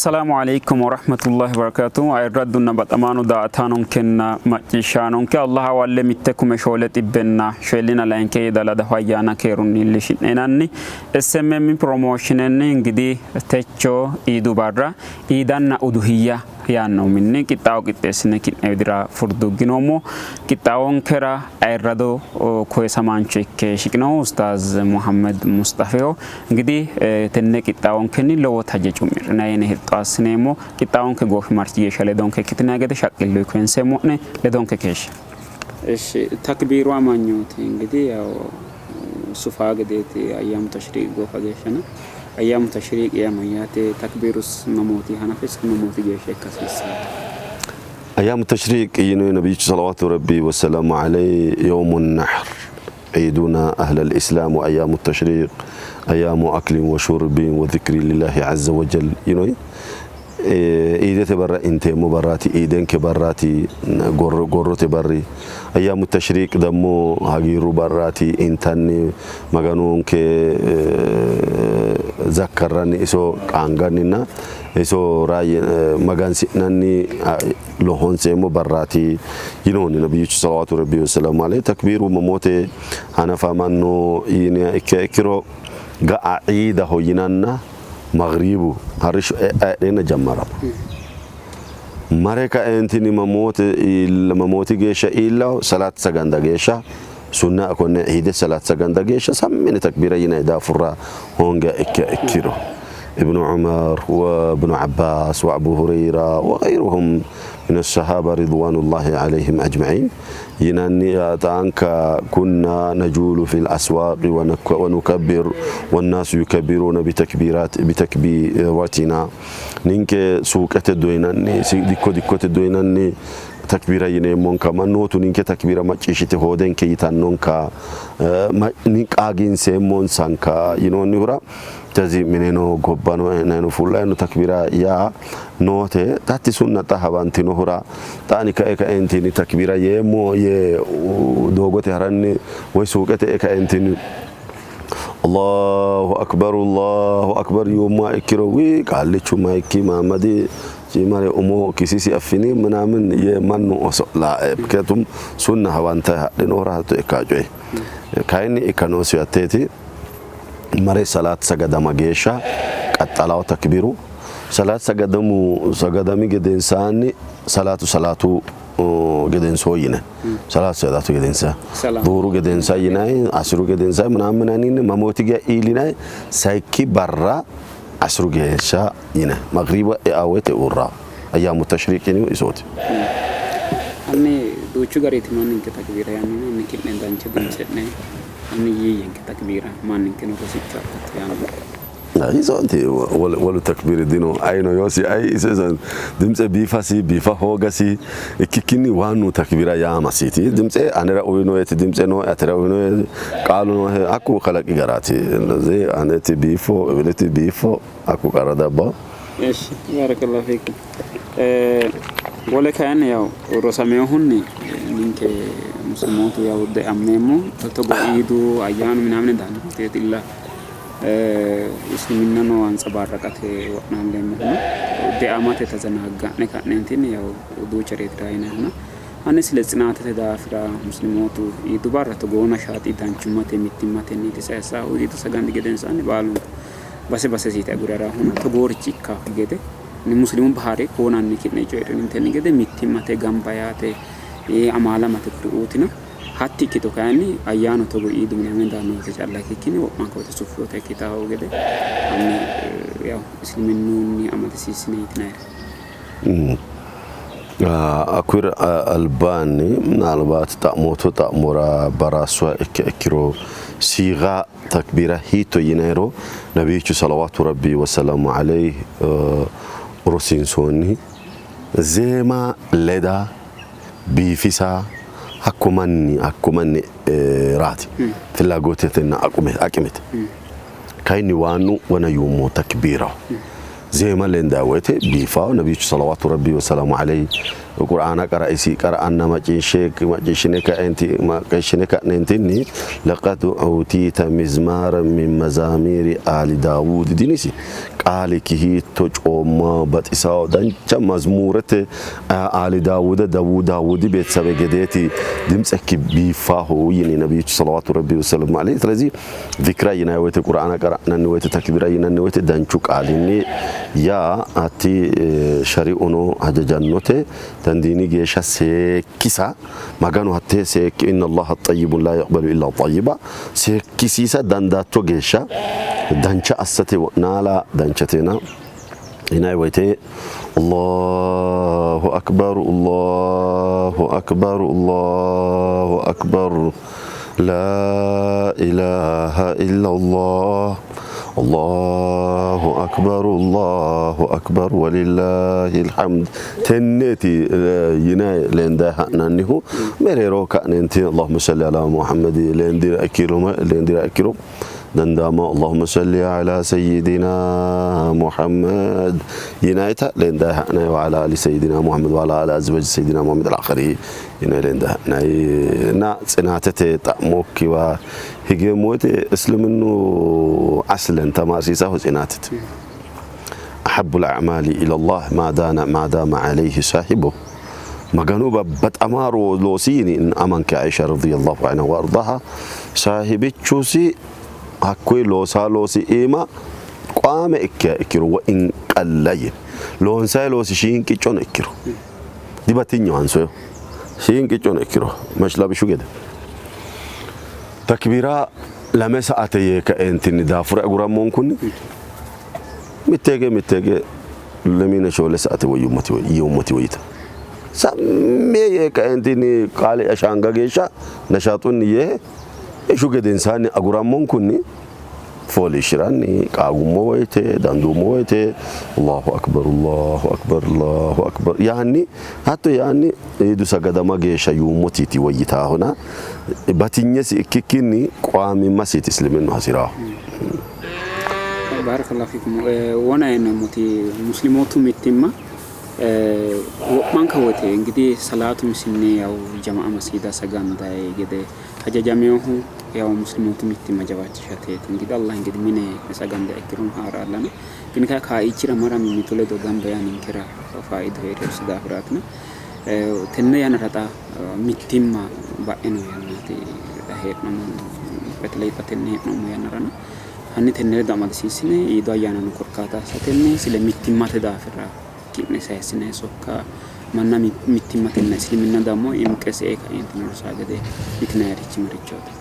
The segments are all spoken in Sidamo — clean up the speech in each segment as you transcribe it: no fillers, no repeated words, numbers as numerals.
Assalaamu aleykum warahmatullahi wabarakatuh. Ayirraddunna baxamaano daa''ataanonkenna macciishshaanonke Allah hawalle mitte kume shoole xibbenna shoyillina layinki Eid al Adahu ayyaana keerunni iillishi'nenanni SMM Promotionenni ingidi techo Iidu barra Iidanna Uduhiyya yaanno uminni qixxaawo qixxeessine ki'ne widira furduugginoommo. Qixxaawonkera ayirrado koyisamaancho ikke shiqinohu Ustaaz Muhammed Musxafeho. Ingidihi tenne qixxaawonkenni lowo taje cu'mi'rinanni yine hexxo assineemmo. Qixxaawonke goofimarchi geeshsha ledonke ikkitinanni gede shaqqillunni koyinseemmo'ne. Ledonke keeshshe. Eshi takbiiru amanyooti ingidihi yaw sufaa gedeeti ayyaamu tashriiqi goofa geeshshana. Ayyaamu tashriiqi yaa mayyaate? Takbiirus mamooti hanafe iska mamooti geeshsha ikka hasiissanno? Ayyaamu tashriiq yino nabiyyichu salawaatu rabbi wasalaamu alayhi yawmu nahr عيدنا أهل الإسلام وأيام التشريق أيام أكل وشرب وذكر لله عز وجل yinoyi Iidete barra inteemmo barraati, Iidenke barraati, gorrote barri, Ayyaamu tashriiq dammo hagiirru barraati, intanni Maganonke zakkarranni iso qaanganninna iso magansi'nanni honseemmo barraati yinoonni nabiyyichu salawaatu rabbi wasalaamu alayhi. Takbiiru mamoote hanafamanno yiniha ikkiha ikkiro ga'a iidaho yinanna Maghribu arrishsho e'a heedheenna jammarama. Mare kaeentini mamoote mamooti geeshsha iillaho salaat saganda geeshsha sunna konne iide salaat saganda geeshsha sammine takbiira yinanni daafurra hoongiha ikkiha ikkiro Ibnu Umar wa Ibnu Abbaas wa Abu Hurayra wa ghayruhum min as-sahaba ridwanullahi alayhim ajma'in yinanni xaanka kunna najuulu fil aswaaqi wa nukabbir wannaasu yukabbiruuna bitakbiiratina ninke suuqete doyinanni dikko dikkote doyinanni takbiira yineemmonka mannootu ninke takbiira macciishshite hoodenke yitannonka qaaginseemmonsanka yinoonnihura Tezi mineno gobbano e'nayino fullayino takbiira yaa noote. Hatti sunna xa hawantinohura xa ani kae kaeentinni takbiira yeemmo yee doogote haranni woy suuqete e kaeentinni Allahu akbar Allahu akbar yuummoha ikkiro wii qaallichu mayikki Maammadi mare umo kisisi affini minaamin yee mannu oso'laae miketum sunna hawantayi hadhinohura hatto ikkaa coyi kayinni ikka noosi hatteeti. Mare salaat sagadama geeshsha qaxxalawo takbiru salaat sagadamu sagadami gedensaanni salaatu salaatu gedensoo yine salaatu salaatu gedensa duuru gedensa yinay asiru gedensa ምናምን አይኒ mamooti geya iilinay sayikki barra asiru geeshsha yine magriba e'a woyte uurra ayyaamu tashriiqini isooti. Hanni duuchu gariti manninke takbiira yaannona hanni ki'ne dancha dimtse'ne Hanni yiiyyenke takbiira manninkeno rosicho adhato yaanno. Isonti wolu takbiiri dino ayino yoosi ay iso iso dimtse biifasi biifa hoogasi ikkikkinni waannu takbiira yaamasiiti dimtse anera uyinoeti dimtse nooe atera uyinoe qaalu noohe hakku kalaqi garaati aneti biifo eweleti biifo hakku qarra dabbawo. Eshi barakallahu fiikum. Wole kayinni yaw rosaminohunni ninke muslimootu yaw deammeemmo togo iidu ayyaanu minamine daanno woyteetilla isliminnano antsabaarraqate wo'naalleemmohuna deamate tazanagga'ne ka'neentinni yaw duuchareeti daayinayihuna hanni sile tsinaatete daafira muslimootu iidu barra togoo nashaaxi danchummate mittimmatenniiti sayissaahu iidu sagandi gedensaanni baalunku base basesiiti agure haraahuna togoorichi ikkaakki gede Musliimu bahari koonanni ki'ne coyidhinintenni gede mittimmate gamba yaate amaalamate kuriuutina. Hatti ikkito kayinni ayyaanu togo iidu miname daanno woyte calla ikkikkinni wo'manka woyte suffinota ikkitanno gede hanni yaw isliminnunni amadisiissine yitinayire. Hakkuyira albaanni minaalbaati xa'mootto xa'mora baraassuha ikkiha ikkiro siiga Takbiira hiitto yinayiro Nabiyyichu salawaatu Rabbii wasalaamu aleyh rosiinsoonni. Zeema leda, biifisa hakko manni hakko manni raati. Fillaagotetenna aqimete. Kayinni waannu wona yuummo takbiiraho. Zeema lendayi woyte biifawo. Nabiyyichu salawaatu Rabbii wasalaamu aleyh Qur'aana qara'isi qara'anna macciishshe macciishshine kaenti macciishshine ka'neentinni laqad uutiita mizmaaran min mazaamiiri aali Daawuudi dinisi. Qaalikki hiitto coomma baxisawo dancha mazmuurete aali Daawuda Dawuu Daawudi ቤተሰብ gedeeti dimtsekki biiffaaho yini nabiyyichu salawaatu rabbi wasalamu alayhi. ስለዚህ ዚክራ yinanni woyte qur'aana qara'nanni woyte takbiira yinanni woyte danchu qaalinni yaa hatti shari'uno hajajannote dandiini geeshsha seekkisa maganu hattee seekki inna allaha xayyibun laa yaqbalu illaa xayyiba seekkisiisa dandaatto geeshsha dancha assate wo'naala danchatena yinanni woyte Allahu akbar Allahu akbar Allahu akbar laa ilaaha illallah Allahu akbar Allahu akbar walillahil hamd tenneeti yinanni lendayi ha'nannihu mereeroho ka'neenti Allahumma salli ala Muhammadi lendira ikkiro dandaama Allahumma salli ala sayyidina Muhammad yinayita lendayi ha'nayi wa ala ali sayyidina Muhammad wa ala ali azwaji sayyidina Muhammad al-akhiri yinayi lendayi ha'nayi እና ጽናተte xa'mokkiwa higeemmo woyte isliminnu aslen tamaarsiisaho tsinaatete. Ahabbul a'maali ilallah maa daama alayhi saahibuh Maganu babbaxamaa loosi yini amanke Aisha radiyallahu anha wa ardaha saahibichusi hakkuyi loosaa loosi iima qaame ikkiha ikkiro wa in qalla yini loonsayi loosi shiinqiccono ikkiro dibatinyeho hansoyeho shiinqiccono ikkiro mashlabishu gede takbiira lame sa'ate yee kaeentinni daafure agurammonkunni mitteege mitteege lemine shoole sa'ate woyyummati yiummati woyyita sammi yee kaeentinni qaali'ya shaanga geeshsha nashaaxunni yee ishu gedensaanni agurammonkunni fooliishshiranni qaagummo woyte danduummo woyte Allahu akbar Allahu akbar Allahu akbar yaanni hatto yaanni iidu sagadama geeshsha yuummotiiti woyyitaahona batinyesi ikkikkinni qaamimmasiiti isliminnu hasiraahu. Barakallahu fiikum. Wona yeneemmoti muslimootu mittimma wo'manka woyte እንግዲህ ሰላቱም sinne ያው jama'a masgiida sagandayi gede hajajaminohu ያው muslimootu mittimma jawaachishateeti እንግዲህ አላህ እንግዲህ mine sagandayi ikkirono haa'rallana ግን kayi kaiichira mara mimmitu ledo gamba yaa ninkera faayidu hee'reyosi daafiraatina tenne yannara xa mittimma ba'ino yannaati hee'noommohu በተለይ xa tenne hee'noommo yannarano hanni tenne ledo amadisiissine iidu ayyaanano korkaata assatenni sile mittimmate daafira ki'ne sayissinayi sokka manna mittimmatenna isliminna dammo imqese kaeentino rosaa gede yitinayirichi marichooti?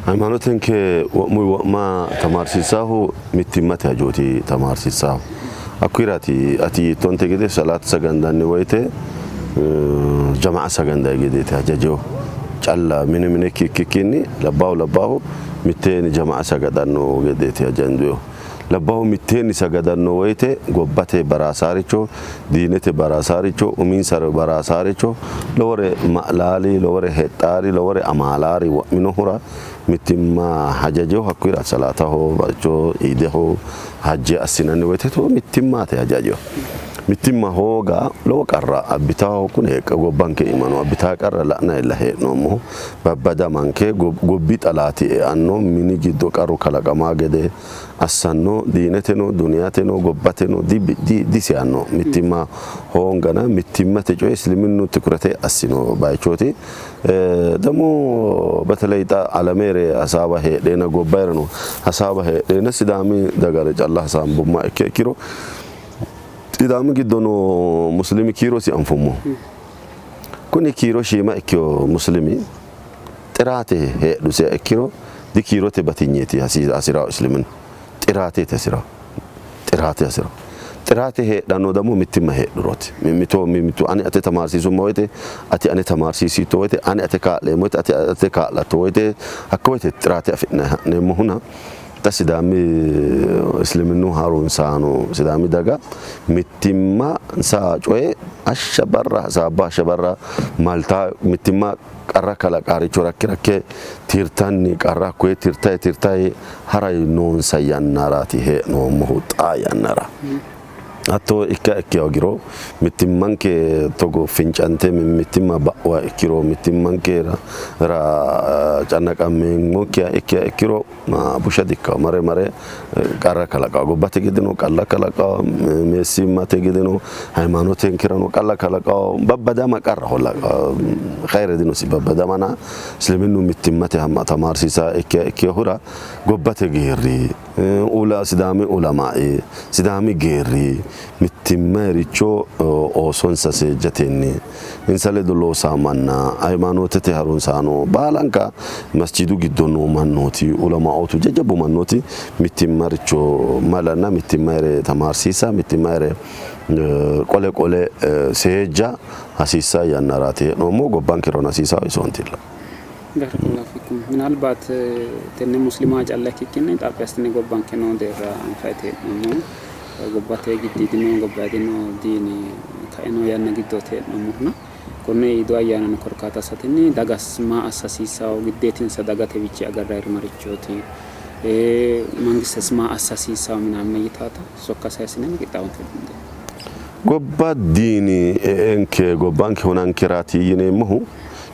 ሃይማኖትንke wo'muyi wo'ma tamaarsiissaahu mittimmate hajooti tamaarsiissaahu. Hakkuyiraati ati yiittonte gede salaat sagandanni woyte jama'a sagandayi gedeeti hajajeho. Calla mine minekki ikkikkinni labbaahu labbaahu mitteenni jama'a sagadanno gedeeti hajanduyehu. Labbaahu mitteenni sagadanno woyte gobbate baraasaaricho, diinete baraasaaricho, uminsara baraasaaricho lowore ma'laali, lowore hexxaari, lowore amaalaari wo'minohura mittimma hajajeho. Hakkuyira salaataho, baricho iideho, hajje assinanni woyte to mittimmate hajajeho. Mittimma hooga lowo qarra abbitaho kune gobbanke iimano abbitaa qarra la'nayilla hee'noommohu babbadamanke gobbi xalaati eanno mini giddo qarru kalaqamaa gede assanno diineteno duniyateno gobbateno disiyanno mittimma hoongana mittimmate coye isliminnu tikurete assino bayichooti. ደግሞ በተለይ alamere hasaawa heedheena gobbayirano hasaawa heedheena sidaami dagare calla hasaambumma ikke ikkiro sidaami giddo noo muslimi kiirosi anfummo. Kuni kiiro shiima ikkeyo muslimi xiraate heedhusiha ikkiro dikiirote batinyeeti hasirawo isliminnu xiraateeti hasirawo xiraate hasirawo. Xiraate heedhanno ደግሞ mittimma heedhurooti. Mimmito mimmitu ani ate tamaarsiisummo woyte ati ane tamaarsiisitto woyte ani ate kaa'leemmo woyte ati ate kaa'latto woyte hakko woyte xiraate afi'nayi ha'neemmohuna xa sidaami isliminnu harunsaano sidaami daga mittimmansa coye hashsha barra hasaabba hashsha barra maltaa mittimma qarra kalaqaaricho rakke rakke tirtanni qarra hakkoye tirtayi tirtayi haray noonsa yannaraati hee'noommohu xaa yannara. Hatto ikka ikki hoogiro mittimmanke togo fincante mittimma ba'uha ikkiro mittimmankera cannaqammeemmokkiha ikkiha ikkiro busha dikkawo mare mare qarra kalaqawo gobbate gedeno qalla kalaqawo meessimmate gedeno haymaanotenkerano qalla kalaqawo babbadama qarraho khayre dinosi babbadamana isliminnu mittimmate tamaarsiisa ikkiha ikkinohura gobbate geerri ula Sidaami ulamaa'i Sidaami geerri mittimmayricho oosonsa seejjatenni insa ledo loosaa manna haymaanootete harunsaano baalanka masjidu giddo noo mannooti ulamaootu jajjabbu mannooti mittimmaricho malanna mittimmayre tamaarsiisa mittimmayre qole qole seejja hasiissa yannaraati hee'noommo gobbankerano hasiisawo isoontilla. Barakallahu fikum. Minalbaat tenne muslima calla ikkikkinni xaphi assine gobbanke noo deerra anfayite hee'noommo. Gobbate giddiidino gobbaydino diini kaino yanna giddooti hee'noommohuna konne iidu ayyaanano korkaata assatenni dagas maa assa hasiissawo giddeetinsa dagate wichi agarrayiri marichooti mangistes maa assa hasiissawo minaamne yitaata sokka sayissinenna qixxaawonke gunde. Gobba diini e'enke gobbanke hunankeraati yineemmohu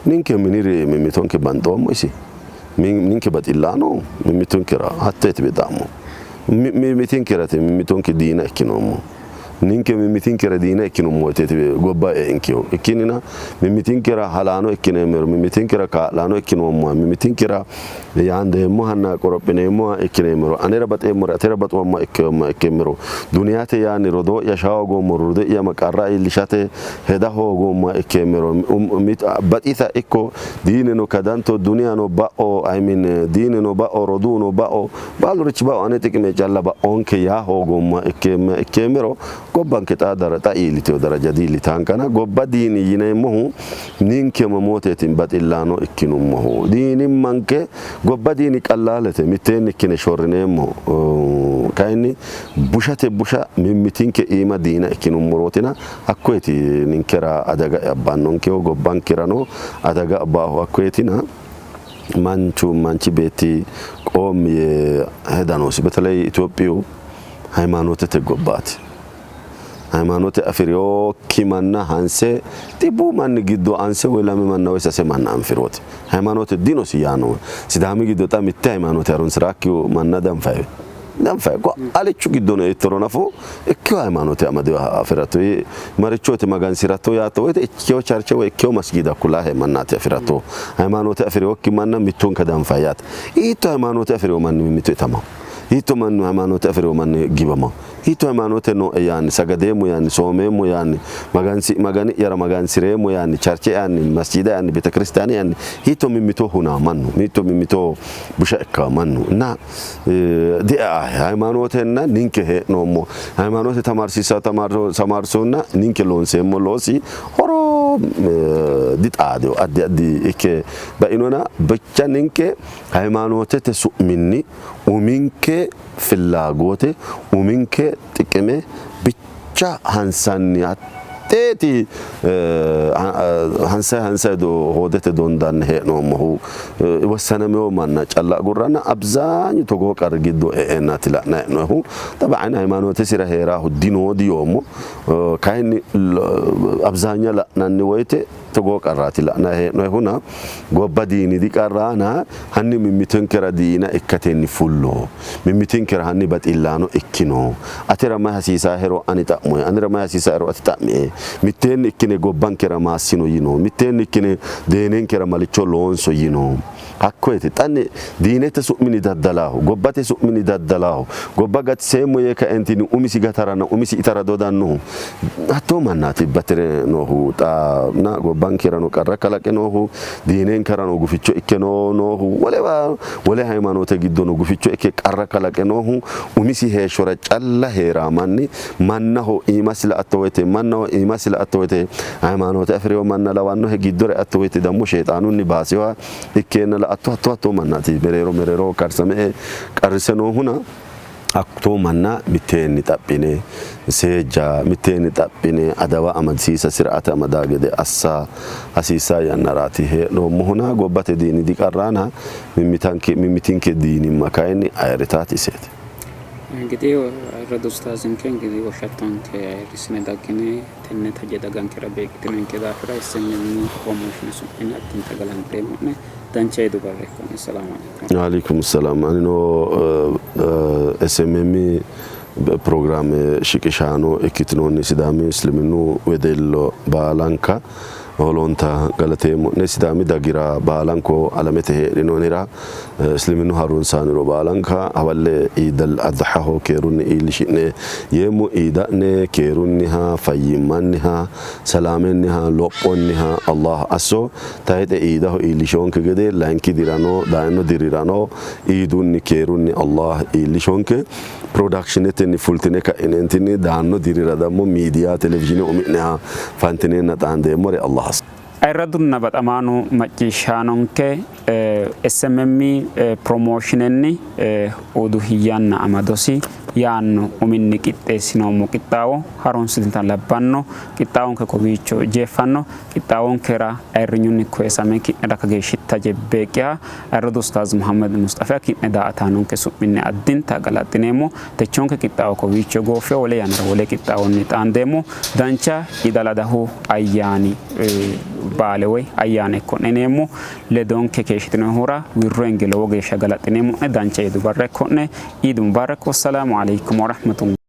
ninke miniri mimmitonke banxoommo isi ninke baxillaano mimmitonkera hatteeti xa'mo mimmitinkerati mimmitonke diina ikkinoommo ninke mimmitinkera diina ikkinummo woyteeti gobba e'enkehu ikkinnina mimmitinkera halaano ikkineemmero mimmitinkera kaa'laano ikkinoommoha mimmitinkera yaandeemmohanna qorophineemmoha ikkineemmero anera baxeemmore atera baxoommoha ikkeemmero duniyate yaanni rodoo'ya shaa hoogoommoro rodoo'ya qarra iillishate heda hoogoommoha ikkeemmero baxita ikko diineno kadanto duniyano ba'o I mean diineno ba'o roduuno ba'o baalurichi ba'o ane xiqime calla ba'onke yaa hoogoommoha ikkeemmero gobbanke xa xa iilliteyo daraja diillitaankana gobba diini yineemmohu ninke mamooteetin baxillaano ikkinummohu diinimmanke gobba diini qallaalete mitteenni ikkine shorrineemmo kayinni bushate busha mimmitinke iima diina ikkinummorootina hakkoyeti ninkera adaga abbannonkehu gobbankerano adaga abbaahu hakkoyetina manchu manchi beetti qoom yee heda noosi በተለይ ኢትዮጵዩ ሃይማኖትete gobbaati ሃይማኖት afirinokki manna hanse xibbu manni giddo anse woy lame manna woy sase manna anfirooti ሃይማኖት dinosi yaano Sidaami giddo xa mitte ሃይማኖት harunsiraakki manna danfayi danfayi alichu giddono eittoro nafu ikkiwo ሃይማኖት amadewo afiratto marichooti magansiratto yaatto woyte ikkiwo church woy ikkiwo masgiida kulaahe mannaati afiratto ሃይማኖት afirinokki manna mittonka danfayi yaate hiitto ሃይማኖት afiriwo manni mimmito itamawo hiitto mannu ሃይማኖት afiriwo manni giwamawo hiitto ሃይማኖት nooe yaanni sagadeemmo yaanni soomeemmo yaanni magani'yara magansireemmo yaanni church yaanni masjiida yaanni betekiristiyaane yaanni hiitto mimmito hunaa mannu hiitto mimmito busha ikkaa mannu እና dia ሃይማኖትና ninke hee'noommo ሃይማኖት tamaarsiisa tamaarsonna ninke loonseemmo loosi horo dixaadewo addi addi ikke bainona ብቻ ninke ሃይማኖትete su'minni uminke ፍላጎቴ uminke xiqime ብቻ hansanni hatteeti hansay hansay hoodete dondanni hee'noommohu wassanamewo manna calla agurranna abzaanyu togoo qarri giddo e'eennaati la'nayi hee'noommohu xaba'an ሃይማኖትesira heeraahu dinoo diyoommo kayinni abzaanya la'nanni woyte togoo qarraati la'nayi hee'noyihuna gobba diini diqarraana hanni mimmitonkera diina ikkatenni fullo mimmitinkera hanni baxillaano ikkino atera mayi hasiisaahero ani xa'mohe anera mayi hasiisaahero ati xa'mie mitteenni ikkine gobbankera maassino yino mitteenni ikkine deenenkera malicho loonso yino hakkoyeti xanni diinete su'mini daddalaahu gobbate su'mini daddalaahu gobba gatiseemmo yee kaentinni umisi gataranna umisi itara dodannohu hattoo mannaati batire noohu xaana gobbankerano qarra kalaqe noohu diinenkerano guficho ikke noohu wolewa wole ሃይማኖት giddono guficho ikke qarra kalaqe noohu umisi heeshshora calla heeraa manni mannaho iimasi la''atto woyte mannaho iimasi la''atto woyte ሃይማኖት afirewo manna lawannohe giddore atto woyte dammo sheexaanunni baasewa ikkeenna la''atto hatto hatto mannaati mereero mereero karsame qarrise noohuna hattoo manna mitteenni xaphine seejja mitteenni xaphine adawa amadisiisa sir'aate amadaa gede assa hasiissa yannaraati hee'noommohuna gobbate diini diqarraana mimmitinke diinimma kayinni ayirritaati iseeti. እንግዲህ ayirradu ustaazinke እንግዲህ woshshattonke ayirrissine daggine tenne taje dagankera beeqqitinonke daafira SMM Promotion su'minni addinta galanteemmo'ne. Dancha Iidu barra ikko'ne. Salaamu aleykum. Aleykum salaam. Anino SMM pirogiraame shiqishaano ikkitinoonni Sidaami Isliminnu wedello baalanka holonta galateemmo'ne. Sidaami dagira baalanko alamete heedhinoonnira Isliminnu harunsaaniro baalanka hawalle Iidal Adhaho keerunni iillishi'ne yeemmo. Iida'ne keerunniha, fayyimmanniha, salaamenniha, lophonniha Allah asso. Tayixe Iidaho iillishonke gede layinki dirano daayino dirirano Iidunni keerunni Allah iillishonke. Piroodakshinetenni fultine ka'ineentinni daanno dirira dammo miidiya televizhiine umi'neha fantineenna xaandeemmore Allah asso. Ayirradunna baxamaano macciishshaanonke SMM Promooshinenni Uduhiyyanna amadosi yaanno uminni qixxeessinoommo qixxaawo harunsitinota labbanno. Qixxaawonke kowiicho jeeffanno. Qixxaawonkera ayirrinyunni koyisame ki'nera kageeshshi taje beeqqiha ayirradu Ustaaz Muhammad Musxafiha ki'ne daa''ataanonke su'minni addinta galaxxineemmo. Techonke qixxaawo kowiicho gooffe wole yannara wole qixxaawonni xaandeemmo. Dancha Iid Al Adahu ayyaani baale woy ayyaana ikko'ne yineemmo. Ledonke keeshshitinohura wirro hinge lowo geeshsha galaxxineemmo'ne. Dancha Iidu barra ikko'ne. Iid Mubarak. Wassalaamu Aleykum Warahmatullahi.